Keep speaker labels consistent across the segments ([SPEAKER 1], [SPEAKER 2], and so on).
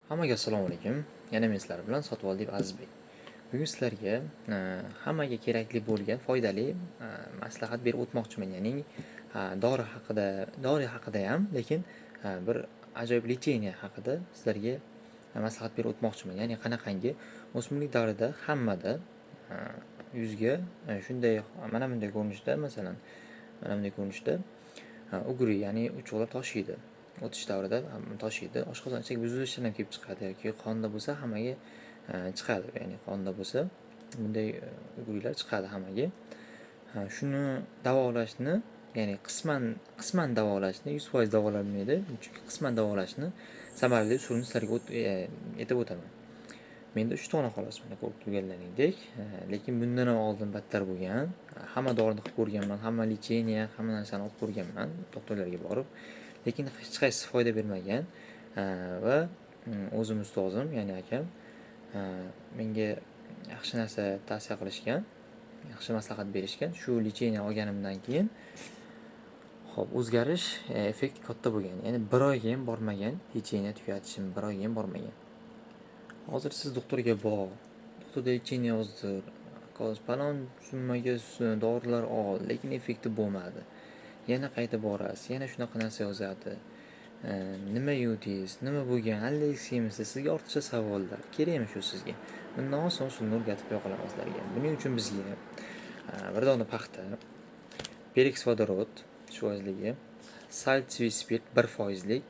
[SPEAKER 1] Hammaga assalomu alaykum. Yana men sizlar bilan Sotvoldiyev Azizbek. Bugun sizlarga hammaga kerakli bo'lgan foydali maslahat berib o'tmoqchiman. Ya'ni dori haqida, dori haqida ham, lekin bir ajoyib лечение haqida sizlarga maslahat berib o'tmoqchiman. Ya'ni qanaqangi o'smirlik davrida hammada yuzga shunday, mana bunday ko'rinishda, masalan, mana bunday ko'rinishda угри, ya'ni uchuqlar toshiydi. O'tish davrida toshiydi. Oshqozon ichak buzilishidan ham kelib chiqadi yoki qonda bo'lsa hammaga chiqadi. Ya'ni qonda bo'lsa bunday угри lar chiqadi hammaga. Shuni davolashni, ya'ni qisman davolashni, 100% davolanmaydi. Chunki qisman davolashni samarali usulini sizlarga aytib o'taman. Menda 3 dona xolos, mana ko'rib turganlaringdek. Lekin bundan ham oldin battar bo'lgan. Hamma dorini qilib ko'rganman, hamma лечение, hamma narsani olib ko'rganman, doktorlarga borib. Lekin hech qaysisi foyda bermagan. Va o'zim ustozim, ya'ni akam menga yaxshi narsa tavsiya qilishgan, yaxshi maslahat berishgan. Shu лечение olganimdan keyin, xo'p, o'zgarish, effekt katta bo'lgan. Ya'ni 1 oyga ham bormagan, лечение tugatishim 1 oyga ham bormagan. Hozir siz doktorga bor, doktorda лечение yozdir, falon summaga dorilar ol, lekin effekti bo'lmadi. Yana qayta borasiz, yana shunaqa narsa yozadi. Nima yudingiz, nima bo'lgan, allergiyamisiz, sizga ortiqcha savollar. Kerakmi shu sizga? Bundan oson usulni o'rgatib qo'ya qolaman sizlarga. Buning uchun bizga bir dona paxta, перекись водород 3 foizligi, сальцевый spirt 1 foizlik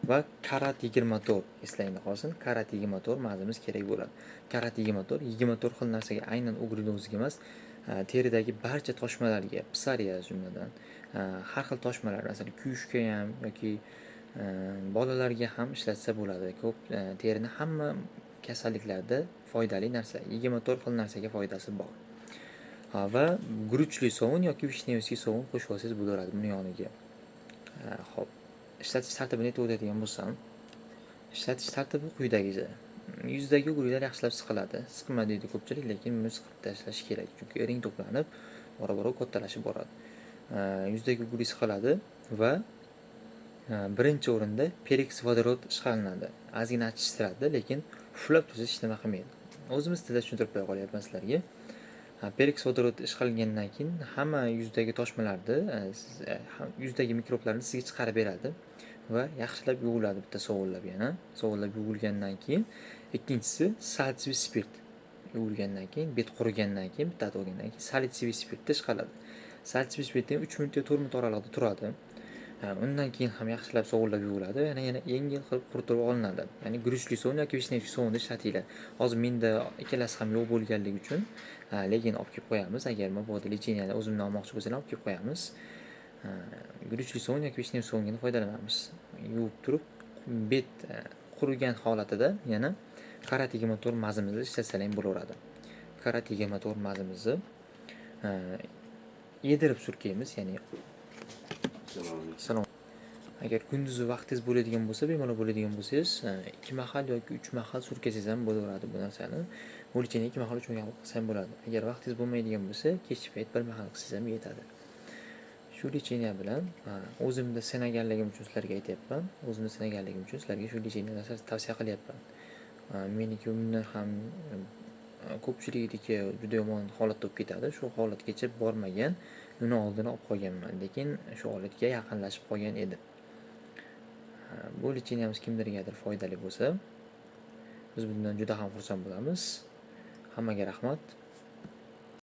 [SPEAKER 1] va Karat 24, eslangda qolsin, Karat 24 mazimiz kerak bo'ladi. Karat 24 24 xil narsaga, aynan угри ni o'ziga emas, teridagi barcha toshmalarga, psoriaz jumladan, har xil toshmalar, masalan, kuyishga ham yoki bolalarga ham ishlatsa bo'ladi. Ko'p terini hamma kasalliklarda foydali narsa. 24 xil narsaga foydasi bor. Ha, va guruchli sovun yoki вишневский sovun qo'shib olsangiz bo'laveradi buni yoniga. Xo'p, ishlatish tartibini aytib o'tadigan bo'lsam, ishlatish tartibi quyidagicha. Yuzdagi угри lar yaxshilab siqiladi. Siqma deydi ko'pchilik, lekin buni siqib tashlash kerak. Chunki iring to'planib, bora-bora kattalashib boradi. Yuzdagi угри siqiladi va birinchi o'rinda перекись водород ishqalinadi. Ozgina achishtiradi, lekin puflab tursangiz hech nima qilmaydi. O'zimiz tilda tushuntirib qo'ya qolyapman sizlarga. Перекись водород ishqalingandan keyin hamma yuzdagi toshmalarni, siz yuzdagi mikroblarni sizga chiqarib beradi va yaxshilab yuviladi bitta sovunlab yana. Sovunlab yuvilgandan keyin ikkinchisi сальцевый spirt. Yuvilgandan keyin, bet qurigandan keyin, bitta olgandan keyin сальцевый spirtda ishqaladi. Сальцевый spirt ham 3 minut yo 4 minut oralig'ida turadi. Undan keyin ham yaxshilab sovunlab yuviladi, yana yengil qilib quritib olinadi. Ya'ni guruchli sovun yoki вишневский sovunni ishlatinglar. Hozir menda ikkalasi ham yo'q bo'lganligi uchun, lekin olib kelib qo'yamiz. Agar mabodo лечение ni o'zimdan olmoqchi bo'lsanglar, olib kelib qo'yamiz. Guruchli sovun yoki вишневский sovundan foydalanamiz. Yuvib turib, bet qurigan holatida yana Karat 24 mazimizni ishlatsalar ham bo'laveradi. Karat 24 mazimizni yedirib surkaymiz, ya'ni Salom. Agar kunduzi vaqtingiz bo'ladigan bo'lsa, bemalol bo'ladigan bo'lsangiz, 2 mahal yoki 3 mahal surkasangiz ham bo'laveradi bu narsani. Bu лечение 2 mahal, 3 mahal qilsa ham bo'ladi. Agar vaqtingiz bo'lmaydigan bo'lsa, kechki payt bir mahal qilsangiz ham yetadi. Shu лечение bilan o'zimda sinaganligim uchun sizlarga aytyapman. O'zimda sinaganligim uchun sizlarga shu лечение tavsiya qilyapman. Meniki undan ham ko'pchilikniki juda yomon holatda bo'lib ketadi. Shu holatgacha bormagan, uni oldini olib qolganman, lekin shu holatga yaqinlashib qolgan edi. Bu лечение miz kimdirgadir foydali bo'lsa, biz bundan juda ham xursand bo'lamiz. Hammaga rahmat.